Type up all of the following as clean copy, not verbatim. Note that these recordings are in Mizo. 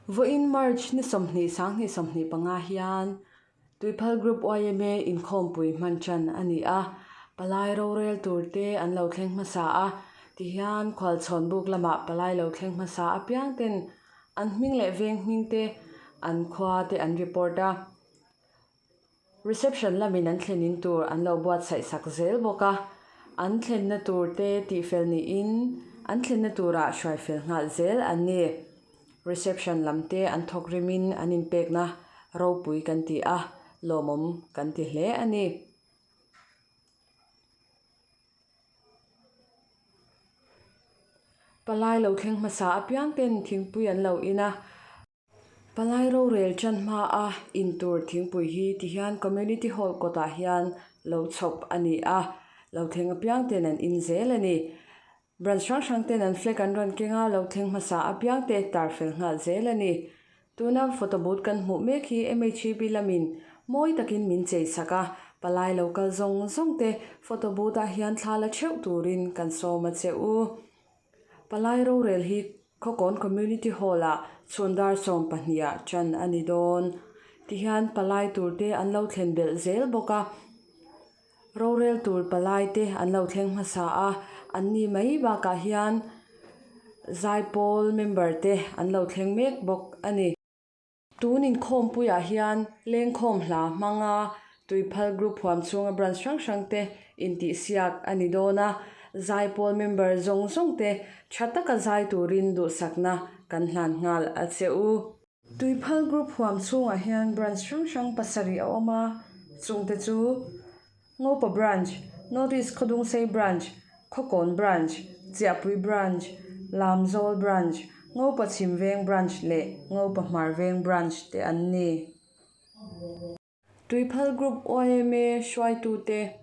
Vawiin March ni 20 2025 hian Tuiphal Group yma inkhawmpui hman tan a ni a, palai rorel tur te an lo thleng hmasa a, tihian khualchhawn buk lamah palai lo thleng hmasa apiang ten an hming leh veng hming te an khua te an report a. Reception lamin an thlen in tur an lo buatsaih sak zel bawk a, an thlenna tur te tihfel niin an thlenna turah hruai fel nghal zel an ni. Reception lam te an thawk rimin an inpekna ropui kan ti a, lawmawm kan ti hle a ni. Palai lo thleng hmasa apiang ten thingpui an lo in a. Palai rorel tan hma a intur thingpui hi tihian community hall kawtah hian lo chhawp a ni a, lo thleng apiang ten an in zel a ni. Branch hrang hrang ten an flag an rawn keng a, lo thleng hmasa apiang te tar fel nghal zel a ni. Tuna photo booth kan hmuh mek hi MHEP lamin mawi takin min chei sak a, palai lo kal zawng zawng te photo booth ah hian thla la theuh turin kan sawm a che u. Palai rorel hi Khawkawn Community Hall-ah chhun dar 12 ah tan a ni dawn. Tihian palai turte an lo thlen belh zel bawk a, rorel tur palai te an lo thleng hmasa a, an ni mai bakah hian Zaipawl member te an lo thleng mek bawk a ni. Tun inkhawmpuiah hian lengkhawm hla hmanga Tuiphal Group huam chhunga branch hrang hrang te intihsiak a ni dawn a, zaipawl member zawng zawng te tha taka zai turin duhsakna kan hlan nghal a che u. Tuiphal Group huam chhungah hian branch hrang hrang pasarih a awm a, chungte chu. Ngopa Branch, North East Khawdungsei Branch, Khawkawn Branch, Chiahpui Branch, Lamzawl Branch, Ngopa Chhimveng Branch leh Ngopa Hmarveng Branch te an ni. Tuiphal Group yma hruaitute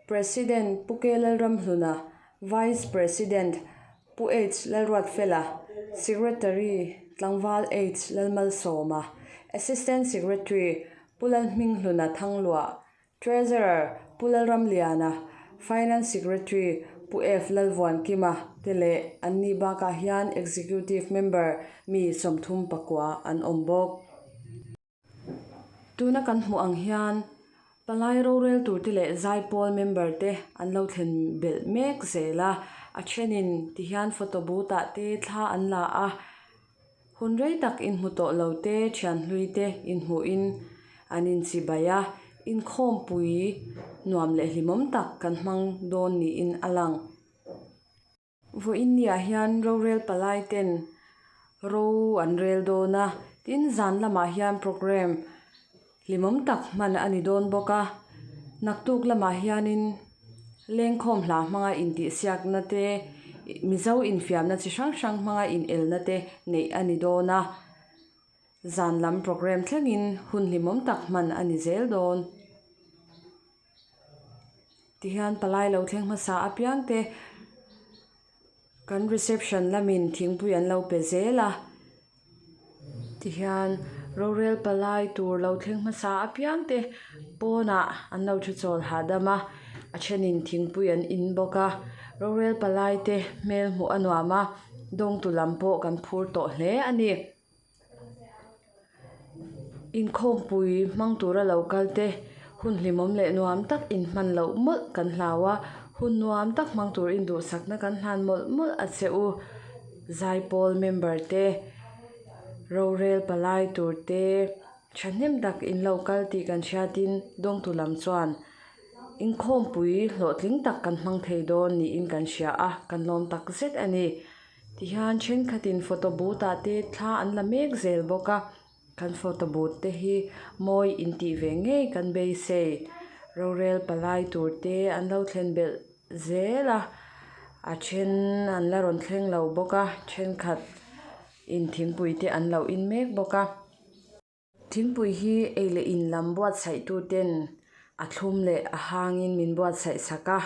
President Pu K Lalramhluna, Vice President Pu H Lalruatfela, Secretary Tlangval H Lalmalsawma, Assistant Secretary Pu Lalhminghluna Thangluah, Treasurer Pu Lalramliana, Finance Secretary Pu F Lalvuankima te leh an ni bakah hian Executive Member mi 39 an awm bawk. Tuna kan hmuh ang hian palai rorel turte leh zaipawl member te an lo thlen belh mek zel a, a thenin tihian photo booth ah te thla an la a. Hun rei tak inhmu tawh lo te, thianhlui te inhmuhin an inchibai a, inkhawmpui nuam leh hlimawm tak kan hmang dawn niin a lang. Vawiin niah hian rorel palai ten ro an rel dawn a, tin zan lamah hian programme Hlimawm tak hman a ni dawn bawk a, naktuk lamah hianin lengkhawm hla hmanga intihsiakna te, Mizo infiamna chi hrang hrang hmanga inelna te neih a ni dawn a, zan lam programme thlengin hun hlimawm tak hman a ni zel dawn. Tihian palai lo thleng hmasa apiang te kan reception lamin thingpui an lo pe zel a. Tihian rorel palai tur lo thleng hmasa apiang te pawnah an lo thu chawl hahdam a, a thenin thingpui an in bawk a, rorel palai te hmel hmuh a nuam a, dawngtu lam pawh kan phur tawh hle a ni. Inkhawmpui hmang tura lo kal te hun hlimawm leh nuam tak inhman loh mawlh kan hlau a, hun nuam tak hmang tur induhsakna kan hlan mawlh mawlh a che u. Zaipawl member te, rorel palai tur te thahnem tak in lo kal tih kan hriatin dawngtu lam chuan inkhawmpui hlawhtling tak kan hmang thei dawn niin kan hria a, kan lawm tak zet a ni. Tihian thenkhatin photo booth ah te thla an la mek zel bawk a, kan photo booth te hi mawi intih ve ngei kan beisei. Rorel palai tur te an lo thlen belh zel a, a then an la rawn thleng lo bawk a, thenkhat in thingpui te an lo in mek bawk a. Thingpui hi ei leh in lam buatsaih tu ten a thlum leh a hangin min buatsaih sak a,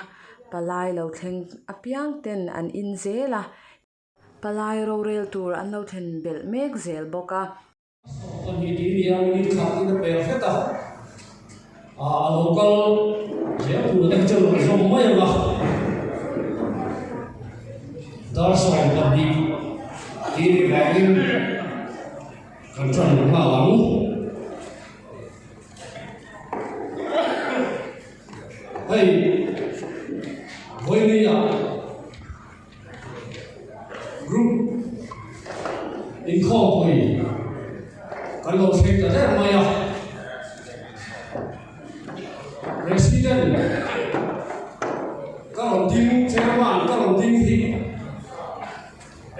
palai lo thleng apiang ten an in zel a, palai rorel tur an lo thlen belh mek zel bawk a. Pahnih tih nia minute khat in a per hret a, a lo kal zel tur te hi chu a zawm mai ang a, dar 12 tih nih vangin. Kan ṭan nghal ang. Hei vawinia group inkhawmpui kan lo thleng ta der mai a. President ka rawn ding, Chairman ka rawn ding hi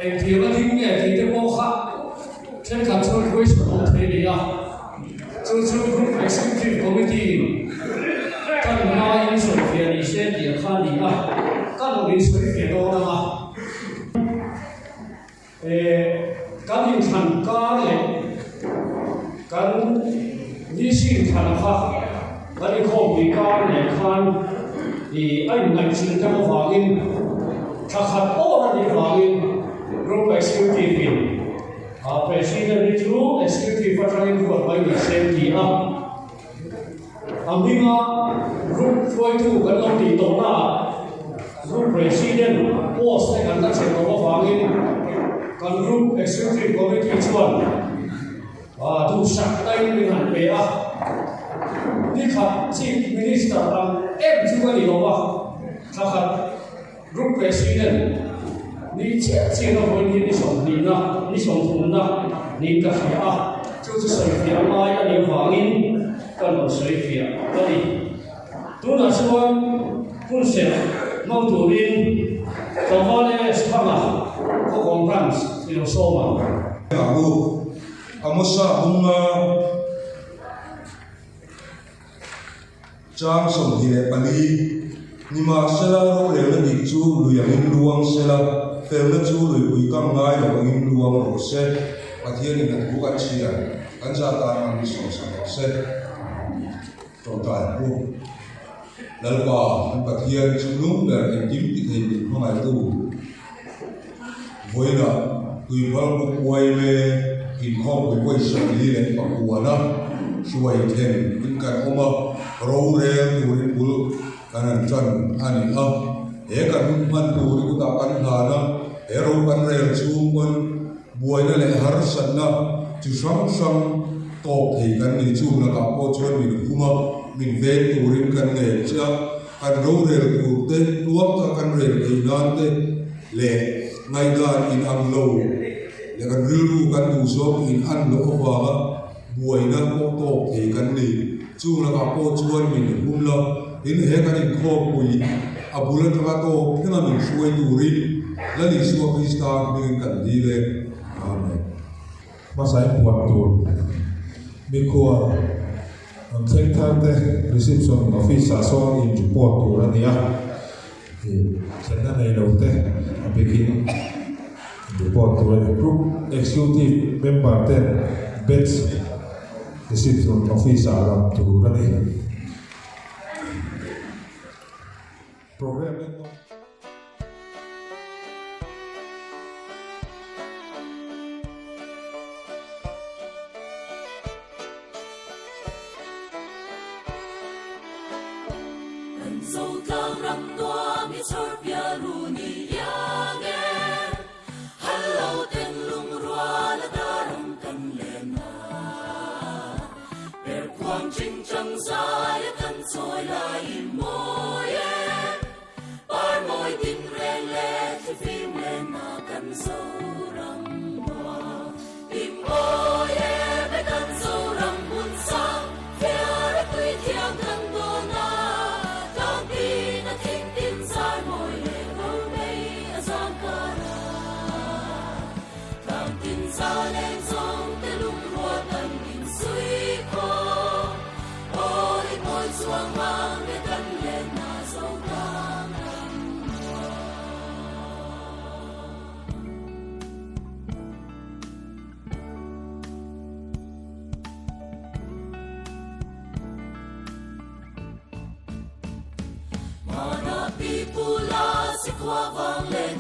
Engtiang a ding nge tih te pawh kha thenkhat chuan question awm thei a ni a, chu chu Group Executive Committee in kan hmain sawifiah ni se tih a kha a ni a, ka lo insawifiah dawn ang a. Kan inthlan kar leh kan VC inthlan kha kan inkhawmpui kar leh khan ih a inngaihchilh deuh avangin thla khat awr a nih avangin Group Executive in President hi chu Executive atangin ruat mai ni se ti a, a hminga Group hruaitu kan lo tih tawhnaah Group President post te kan la chelh loh avangin kan Group Executive Committee chuan Duhsak tain min han pe a, nikhat Chief Minister ang em chu ka ni lo a, thlakhat Group President ni chiah chiah na vawiin hi ni sawmhnihna, ni sawmthumna niin ka hria a, chu chu sawifiah ngai a nih avangin ka rawn sawifiah a ni. Tunah chuan hun serh hmang turin Tlangval AS Thanga Khawkawng Branch i lo sawm ang. Amu Amosa bunga chang 24, Nimahsela rorelna dik chu lui angin luang sela, felna chu luipui kam ngai lo angin luang rawh se. Pathianin a thu kan chhiar, kan zah tan ang ni sawmsak rawh se. Tawngtai pu. Lalpa, kan Pathian chu lung ber engkim ti thei min hmangaihtu. Vawiinah Tuival buk uai me inkhawmpui vawi 49 a hruai then in kan awm a, rorel turin bul kan han tan a ni a. He kan hun hman tur i kutah kan hlan a, he ro kan rel chhung pawn buaina leh harsatna chi hrang hrang tawk thei kan ni. Chung lakah pawh chuan min hum a, min veng turin kan ngen che a. Kan rorel tur te, tuam taka kan rel theih nan te leh ngaihdan in ang lo leh kan rilru kan duh zawng in an loh avanga buaina pawh tawk thei kan ni. Chung lakah pawh chuan min hum la, tin he kan inkhawmpui a bul atanga tawk thlenga min hruai turin Lal Isua Krista hmingin kan dil e. Amen. Hmasa in puan tur mikhua an thleng thar te reception office ah sawn in report tur a ni a, ih thlenna nei lo te a bikin report tur a ni. Group executive member ten batch reception office ah lam tur a ni. Program en nawm. Kan Zotlang ram nuam hi chhawr pial ru ni iang e, Hal lo ten lungrual a daram kan len a. Perkhuang chingchang zai a kan chawi lai i mawi e, Par mawi tin reng leh thlifim len na kan Zoram nuam i mawi e, Be kan Zoram hmun sang fiar a tui thiang kan dawn a, Tlangtin a thing tin zar mawi leh romei a zang kar a. Tlangtin za leng zawng te lungrua kan insui khawm, Aw i mawi chuang mang e kan len na zo tlang ram nuam. Mana pi pu la si khua vang len.